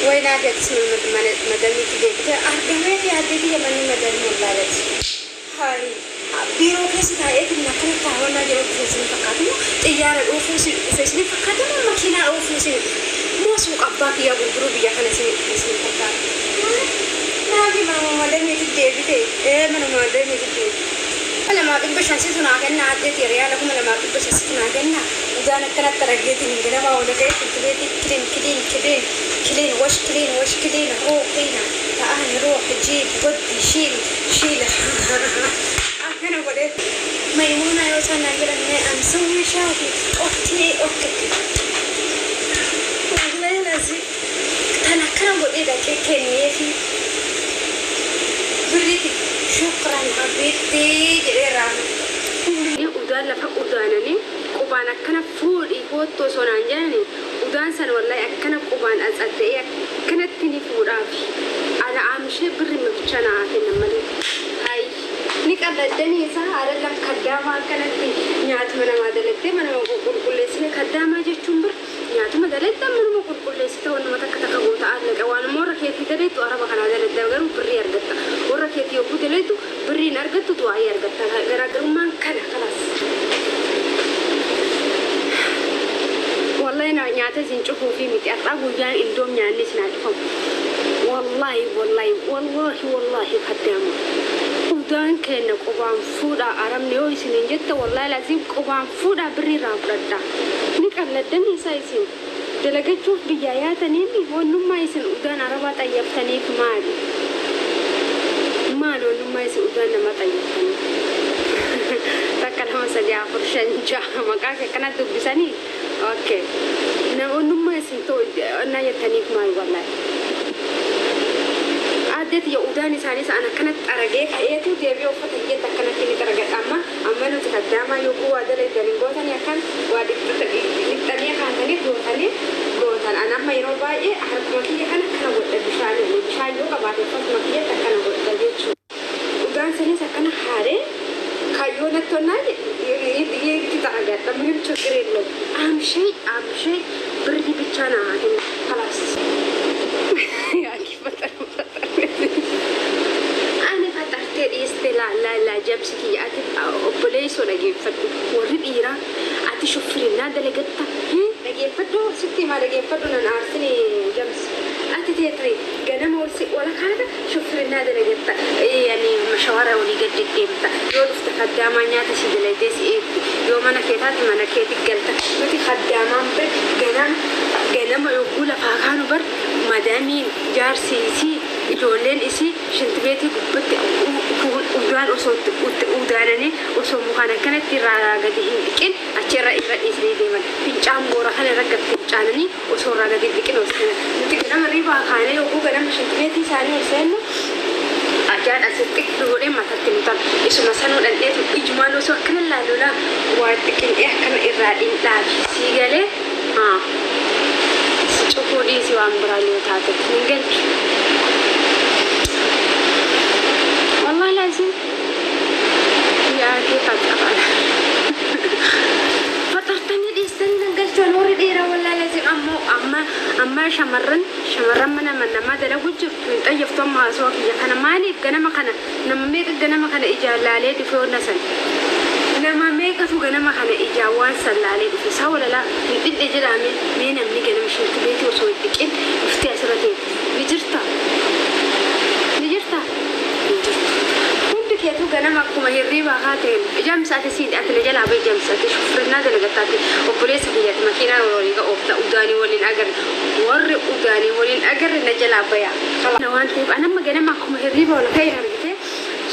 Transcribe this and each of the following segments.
Waynaa keetis madamiitti deebite argamee yaaddee biyya manni madamii wallaalati. Hayi biiroo keessa taa'eetiin akkana taa'onnaa jedhu dhufee isin fakkaatu moo xiyyaara dhoofuu isin dhufe isin fakkaatu moo makiinaa dhoofuu isin dhufe moo suuqa abbaa kiyyaa gurguruu biyya kana isin dhufe isin fakkaatu. Naafi manuma madamiitti deebite ee manuma madamiitti deebite. 2500 situ naa kennaa addeeti riyaala 2500 situ naa kennaa udaan akkanatti argeetiin hin ganamaa wal ga'ee finfineetti clean, clean, clean, clean, wash, clean, wash, clean, ruuxiina ta'ani ruux jiib goddi shiil shiil akkana godhee Maymuunaa yoo isaan naan jedhan mee am sawwii shaahi okay okay wallahi lazim tan akkana godhee dhaqee kenneefi birriiti shukran habiibtii jedhee raama. Udaan lafa udaananii qubaan akkana fuudhii koottoo osoo naan jedhani udaan sana wallahi akkana qubaan atsadda'ee akkanatti ni fuudhaafi. Ana aamishee birri mabicha naa kennan malee. Hayi ni qalladdanii isaa haadha kaddaamaa akkanatti nyaatuma namaa dalattee manuma qulqulleessine kaddaamaa jechuun bir nyaatuma daladda manuma qulqulleessite wannuma takka takka goota allaqa waan immoo warra keetii dalaytu araba kanaa daladda garuu birrii argatta warra keetii yogguu dalaytu birriin argattu du'aayii argatta garaagarummaan kana kalaas. Wallahi na nyaata isin cufuu fi miti har'aa guyyaan indoom nyaanni isin haa cufamu. Wallahi wallahi wallahi wallahi kaddaama. Udaan keenya qubaan fuudhaa arabni yoo isiniin jette wallahi laziim qubaan fuudhaa birrii irraa fudhadhaa. Ni qalladdan isaa isin dalagachuuf biyyaa yaataniin wannummaa isin udaan arabaa xayyaftaniif maali? Maali wannummaa isin udaan nama xayyaftaniif? Takka lama sadii afur shan jaha maqaa kee akkanatti dubbisanii okay. Wannummaa isin na jettaniif maali wallahi? Aaddeeti udaan isaanii sa'an akkanatti xaragee ka'eetu deebi'ee uffata hiyyeetti akkanatti ni xaragadha. Amma amma nuti kaddaamaa yogguu waa dalaydanii gootanii akkan waa dhixxanii kaatanii gootanii gootan. An amma yeroo baay'ee harkuma kiyya kana akkana godha bishaan bishaan yoo qabaate uffatuma kiyyatti akkana godha jechuudha. Udaan sanis akkana haadee kayyoo natti onnaa itti xaragadha. ምንም ችግር የለውም። አምሸይ አምሸይ ብር ብቻ ና خلاص ani faxartee dhiiste la la la jabsi kiyya ati obboleessoo dhageeffadhu warri dhiiraa ati shuffirinaa dalagatta dhageeffadhu sitti himaa dhageeffadhu nan aarsini jamsi ati teetri ganama ol si ola kaata shuffirinaa dalagatta yani mashawara olii gad deddeemta yoo dhufte kaddaamaa nyaata si dalagdee si eegdi yoo mana kee taate mana keetti galta nuti kaddaamaan bir ganama ganama yogguu lafaa kaanu bar madaamiin jaarsi isii ijoolleen isii shintibeetii gubbatti udaan osoo udaananii osoo mukaan akkanatti irraa gadi hin dhiqin achi irra irra dhiisanii deeman fincaan boora kana irra gad fincaananii osoo irraa gadi hin dhiqin ol seenan nuti ganama ribaa kaanee yogguu ganama shintibeetii isaanii ol seennu ajaan asitti godhee matatti nutan isuma sanuu dhandheetu ijumaan osoo akkana laalulaa waa xiqqinxee akkana irraa dhindhaafi sii galee si cufuu dhiisi waan biraa yoo taate hin galchu. والله لازم يا كيف أفعل فطرتني dhiistanii nan galchuun warri dhiiraa wallahi lazim ammoo amma amma shamarran shamarran mana namaa dalagu jirtu hin xayyaftu amma haasawaa kiyya kana maaliif ganama kana nama meeqa ganama kana ijaan laalee dhufe onna san nama meeqatu ganama kana ijaan waan san laalee dhufe isaa walalaa hin dhidhe jedhame mee namni ganama shirti beetii osoo hin dhiqin dhuftee asirra teetti ni jirta ni jirta hin jirtu. Hundi keetuu ganama akkuma hirriibaa kaateen ijamsa ati siin ati na jalaa bahi jamsa ati shuffinnaa dalagattaati obboleessa kiyyaati makiinaa walii oofta udaanii waliin agarre warri udaanii waliin agarre na jalaa baya. Kana waan ta'eef anamma ganama akkuma hirriiba ol ka'e argite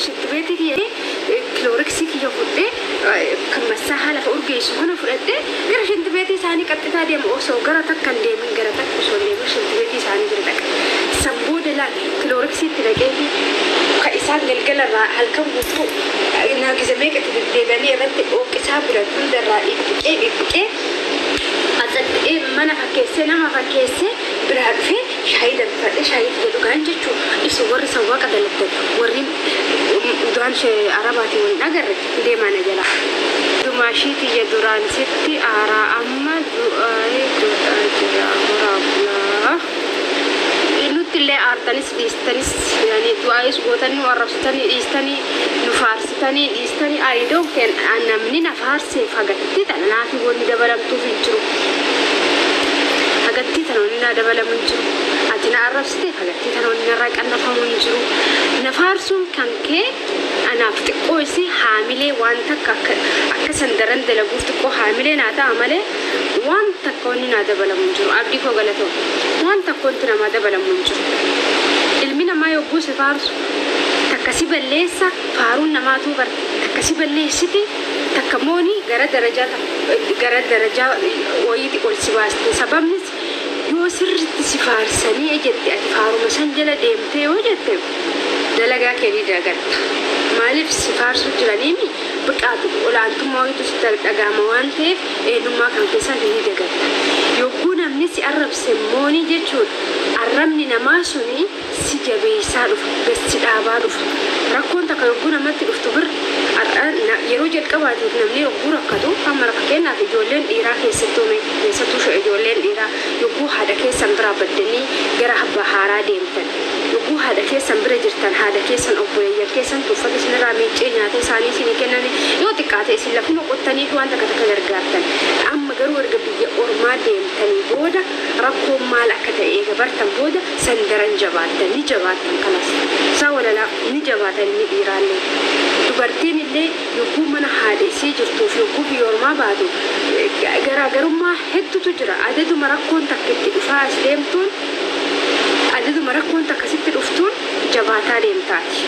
shittibeetii kiyya kilooriksii kiyya fudhee kan massaa lafa urgeessu kana fudhadhee gara shintibeetii isaanii qaxxitaa deema osoo gara takka hin deemin gara takka osoo hin deemin shintibeetii isaanii bira dhaqa. San booda laal kilooriksiitti dhaqee ka isaan galgala irraa halkan guutuu naagisa meeqatti deddeebi'anii irratti dhooqisaa bulan hunda irraa dhidhiqee dhidhiqee atsatti'ee mana fakkeessee nama fakkeessee biraa dhufee shaayii danfadhee shaayii kiyya dhugaan jechuun isu warri sawwaaqa dalagdan warri udaan arabaatiin waliin agarre deemaa na jalaa. Dumaashii tiyya duraan sitti aaraa amma du'aayee godhaa jira horaa bulaa. arrabsitanis dhiistanis, yani du'aayis gootanii nu arrabsitanii dhiistanii, nu faarsitanii dhiistanii, I don't care. Namni na faarseef hagatti tana naafi wanni dabalamtuuf hin jiru. Hagatti tana wanni naa dabalamu hin jiru. Ati na arrabsiteef hagatti tana wanni narraa qannafamu hin jiru. Na faarsuun kan kee anaaf xiqqoo isii haamilee waan takka akka san daran dalaguuf xiqqoo haamilee naa ta'a malee waan takka wanni naa dabalamu hin jiru. Abdii koo galatoo, waan takka wanti namaa dabalamu hin jiru. Ilmi namaa yogguu si faarsu takka si balleessa, faaruun namaatu bar takka si balleessiti, takka mooni gara darajaa wayiiti ol si baaste. Sababnis yoo sirriitti si faarsanii jette, ati faaruma san jala deemtee yoo jette, dalagaa kee ni dagatta. Maaliif si faarsuu jiraniimi biqaatu olaantummaa wayiitu sitti dhaga'ama waan ta'eef eenyummaa kan keessan ni dagatta. Yogguu namni si arrabse moonii jechuudha, arrabni namaa suni si jabeessaa dhufa, gad si dhaabaa dhufa. Rakkoon takka yogguu namatti dhuftu bir yeroo jalqabaatiif namni yogguu rakkatu, amma fakkeenyaaf ijoolleen dhiiraa, keessattuu ijoolleen dhiiraa, yogguu haadha keessan biraa baddanii gara haaraa deemtan, yogguu haadha keessan bira jirtan, haadha keessan, obboleeyyan keessan uffata isinirraa miiccee nyaata isaanii isinii kennan, yoo xiqqaate isin lafuma qottanii fi waan takka takka gargaartan. Amma garuu erga biyya ormaa deemtanii booda, rakkoon maal akka ta'e eega bartan booda, san daran jabaattan, ni jabaattan. Kanas isaa walalaa ni jabaatan ni dhiiraallee dubartiin illee yogguu mana haadha isii jirtuuf yogguu biyya ormaa baatu garaagarummaa hedduutu jira. Adaduma rakkoon takka itti dhufaa as deemtuun, adaduma rakkoon takka sitti dhuftuun jabaataa deemtaati.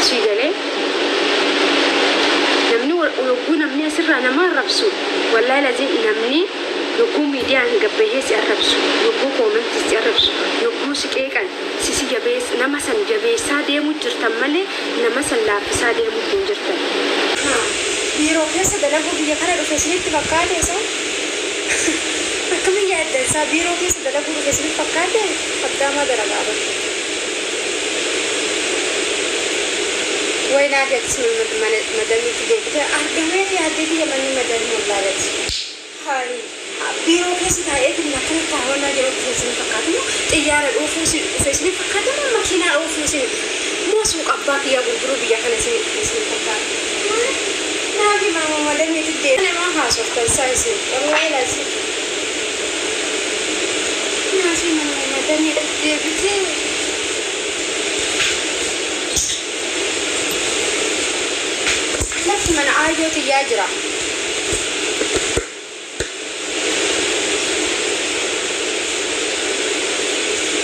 Si galee? Namni yogguu namni asirraa nama arrabsu, wallaahi lazim, namni yogguu miidiyaan gabbahee si arrabsu, yogguu koomentii si arrabsu, yogguu si qeeqan, si jabees, nama san jabeessaa deemuu jirtan malee nama san laaffisaa deemuu hin jirtan. Biiroo keessa dalaguu biyya kana dhufe isinitti fakkaate isa? Akkamiin yaaddan isaa biiroo keessa dalaguu dhufe isinitti fakkaate? Addaamaa dalagaa bara. Waynaa fi atis madamiitti deebite. Argamee yaaddee biyya manni madamii wallaalati. Hayi, biiroo keessa taa'eetiin akkana taa'annaa jiru dhufe isin fakkaatu moo, xiyyaara dhuufuu dhufe isin fakkaatu moo, makiinaa oofuu isin dhufe moo, suuqa abbaa kiyyaa gurguruu biyya kana isin fakkaatu? Naafi maama madamiitti deebi. Namaa haasoftan isaa isin wallaahi lazi. Naafi maama madamiitti deebitee. Lafti mana aayyoo xiyyaa jira.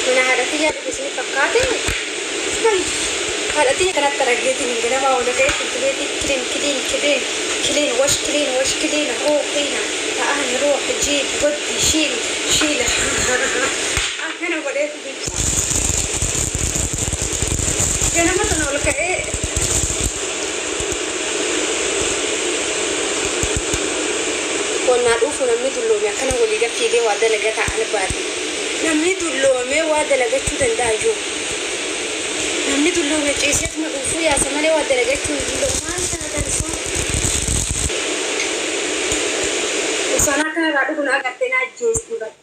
Mana haadha xiyyaa dhufe isin fakkaate? Haadha xiyya kanatti argeetiin hin ganamaa wal ga'ee finfineetti clean, clean, clean, clean, wash, clean, wash, clean, ruuxiina ta'ani ruux jiib goddi shiil shiil akkana godheetu ibsa. Ganama sana ol ka'ee Qonnaa dhufu namni dulloome akkana walii gad fiigee waa dalagataa albaate. Namni dulloomee waa dalagachuu danda'a jiru. Namni dulloome ciiseetuma dhuufuu yaasa malee waa dalagachuu hin danda'u. Maal taatan isaa? Osoo akka irraa dhugu na agartee na ajjeesti bara.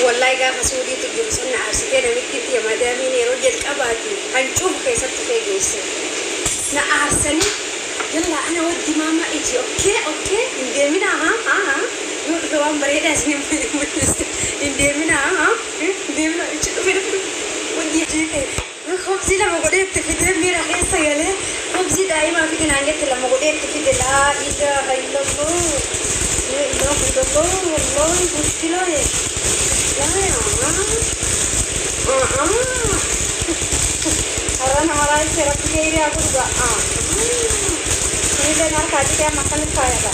Wallahi gaafa suudiitu jiru sun na aarsitee namitti itti madaamiin yeroo jalqabaati hancuufu keessatti dhufee geesse. Na aarsanii yalla ana waddi maama iji, okay, okay, hin deeminaa, haa haa haa, yoo dhufe waan bareedaa isin mul'iste, hin deeminaa, haa, hin deeminaa, ichi dhufe dhufe waddi jiite khobzii lama godhee itti fidee miira keessa galee khobzii daa'imaa fide naan jette, lama godhee itti fide. Laa ilaaha illallah, laa ilaaha illallah, wallahi mushkilaa laa yaa har'a nama raayisee rabbi keeyrii haa godhu ga'a. Kunillee harkaa jedhee amma akkamitti faayata.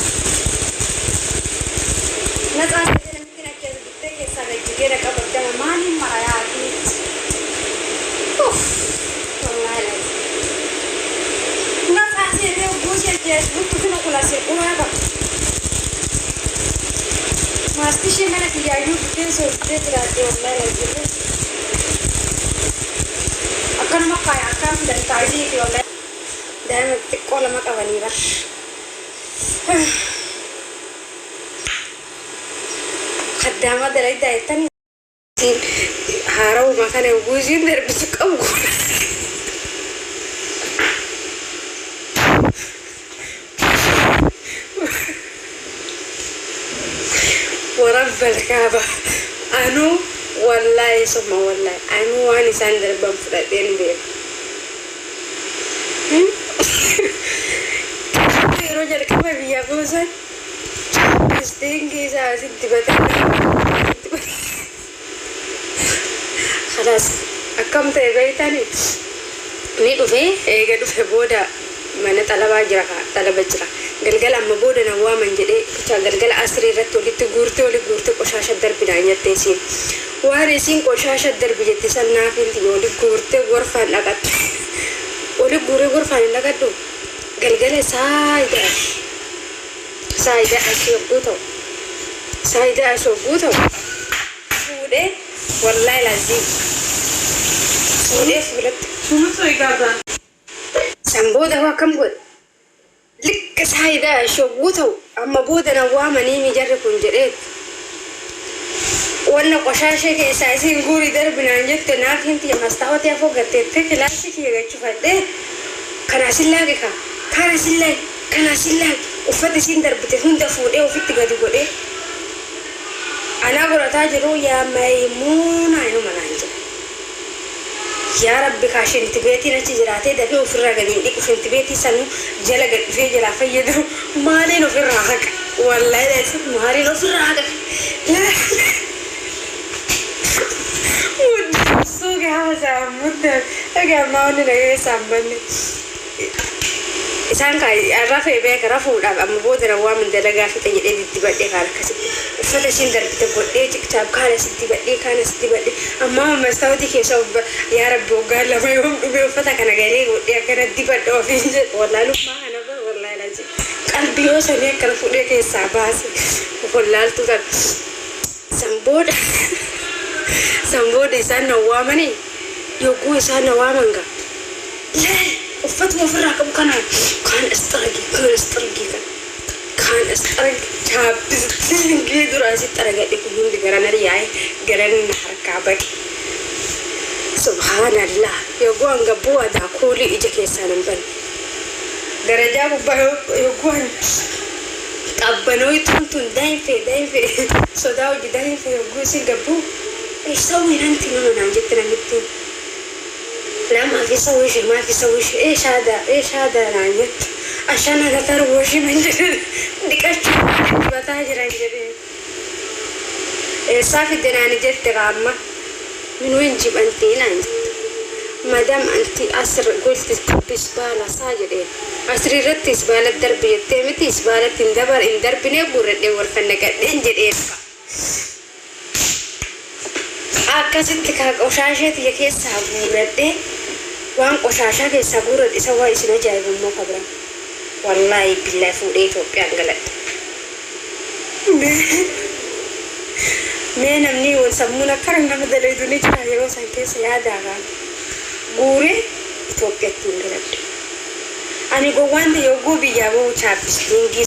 Natsaa jedhee namitti achi as buttee keessaa gajjigee na qabadde, maaliin mara yaati? Uff, wallaahi lazi. Natsaa seetee buusee achi as buttu fina kun asii uraa qaba. Maastishee mana kiyyaayyuu bitee sooltee jiraate, wallaahi lazi. Akkanuma kaaya akkaan fidan taayilii fi wallaahi. Daa'ima xiqqoo lama qabanii bar. Kaddaamaa dalagaa jettanii haarawuma kana guuziin darbisu qabu. ورب الكعبة أنو والله ثم والله أنو وأنا ساندر بنفردين بيه yeroo jalqaba biyyaa boosan istiin keessaa asitti batanii خلاص akkam ta'e beektani ni dhufe eega dhufe booda mana xalabaa jira xalaba jira galgala amma booda na waaman jedhee kutaa galgala asrii irratti walitti guurtee walitti guurtee qoshaasha darbinaan jettee isiin waan isiin qoshaasha darbi jette san naaf hin walitti guurtee gorfaan dhaqatte walitti guuree gorfaan hin dhaqadhu galgala saayidaa saayidaa asii hogguu ta'u saayidaa asii hogguu ta'u fuudhee wallaahi laziim fuudhee fuulatti san booda hoo akkam godhe likka saayidaa asii hogguu ta'u amma booda na waamanii mijarri kun jedhee wanna qoshaashee keessaa isiin guurii darbinaan jette naaf hinti mastaawotii afoo gatteettee kilaasii kiyya gachufadhee kana asin laaqe kaa kana asin laaqe kana asin laaqe uffata isiin darbite hunda fuudhee ofitti gadi godhee anaa godhataa jiru yaa Maymuunaa inuma naan jedhe yaa rabbi kaa shintibeetiin achi jiraatee dafee ofirraa gadi hin dhiqu shintibeetii sanuu jala gad dhufee jalaa fayyadamu maaliin ofirraa haqa wallaahi laazim maaliin ofirraa haqa Muddamsuu gaafa isaan muddan egaa ammaa wanni na keessaa hin banne. Isaan kaa rafee beeka rafuudhaaf amma booda na waaman dalagaa fixe jedhee diddibadhee kaan akkasitti uffata ishiin darbite godhee cikcaaf kaan asitti badhee kaan asitti badhee amma mastaawotii keessa yaa rabbi waggaa lama yoom dhumee uffata kana galee godhee akkana dibadhe ofiin jedhe wallaalummaa kana bara wallaahi lazi qalbii yoo sanii akkana fuudhee keessaa baase wallaaltuu tan san booda san booda isaan na waamanii yogguu isaan na waaman gaa laal uffatuma ofirraa qabu kanaan kaan as xaragi kaan as xaragi kan kaan as xaragi chaappistee dura asitti xaragadhe kun hundi gara na yaa'e gara na harkaa baqe subhaanallah yogguu hanga bu'aa daakuulii ija keessaa nan banne darajaa gubbaa yogguu qabbanoo tun daa'imfee daa'imfee sodaa hojii daa'imfee yogguu isin gabbuu سوي انت نونا naan jette namittiin لا ما في سوي شيء ما في سوي شيء ايش هذا ايش هذا naan jette عشان هذا تروشي من جديد dhiqachuu dibataa jiran jedhee eessaa fidde naan jette qaamma من وين جيب انتي naan jette مادام انتي asr قلت زبالة saa jedheen asri irratti isbaala darbi jettee miti isbaalatti hin dabar hin darbine guurradhee warfanna gadheen jedheen akkasitti kaa qoshaashee tiyya keessaa guurradhee waan qoshaashaa keessaa guurradhe isa waa isin ajaa'ibu immoo kabira wallaahi billaahi fuudhee Itoophiyaan galadhe. Mee namni wal sammuun akkana nama dalaydu ni jira yeroo san keessa yaadaa kaa guuree Itoophiyaatti hin galadhe. Ani gowwaan ta'e yogguu biyyaa bahu chaappistiingii